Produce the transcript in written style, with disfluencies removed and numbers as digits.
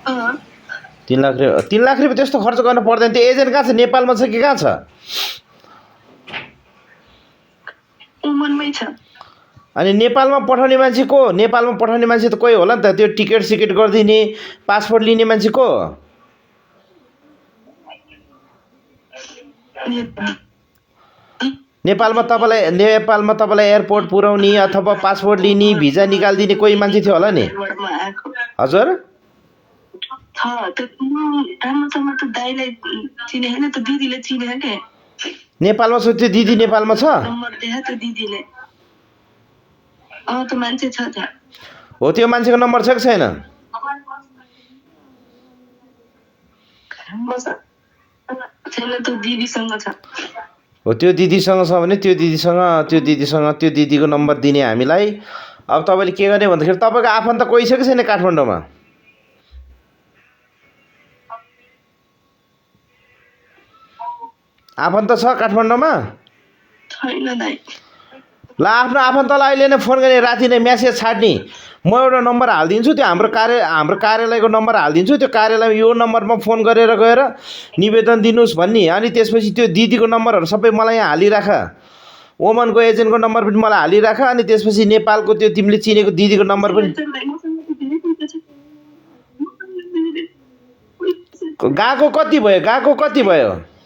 अँ 3 लाख रुपियाँ त्यस्तो खर्च गर्न पर्दैन। त्यो एजेन्ट कहाँ छ? नेपालमा छ कि कहाँ छ? ओमनमै छ। अनि नेपालमा पठाउने मान्छे को? नेपालमा पठाउने मान्छे त कोही होला नि त, त्यो टिकट सिकेट गरिदिने, पासपोर्ट लिने मान्छे को? नेपालमा तपाईँलाई एयरपोर्ट पुर्याउने अथवा पासपोर्ट लिने, भिजा निकालिदिने कोही मान्छे थियो होला नि? हजुर छ त, राम्रोसँग त दाइलाई चिने होइन त, दिदीले चिने के? नेपालमा छ त्यो दिदी? नेपालमा छ? नम्बर देखा त दिदीले। त मान्छे छ त्यहाँ। हो त्यो मान्छेको नम्बर छ कि छैन? छैन त, दिदीसँग छ। हो त्यो दिदीसँग छ भने त्यो दिदीको नम्बर दिने हामीलाई। अब तपाईँले के गर्ने भन्दाखेरि तपाईँको आफन्त कोही छ कि छैन काठमाडौँमा? आफन्त छ काठमाडौँमा? छैन दाइ। ल आफ्नो आफन्तलाई अहिले नै फोन गर्ने, राति नै म्यासेज छाड्ने। म एउटा नम्बर हालिदिन्छु, त्यो हाम्रो कार्यालयको नम्बर हालिदिन्छु, त्यो कार्यालयमा यो नम्बरमा फोन गरेर गएर निवेदन दिनुहोस् भन्ने। अनि त्यसपछि त्यो दिदीको नम्बरहरू सबै मलाई यहाँ हालिराख, ओमनको एजेन्टको नम्बर पनि मलाई हालिराख। अनि त्यसपछि नेपालको त्यो तिमीले चिनेको दिदीको नम्बर पनि। गएको कति भयो?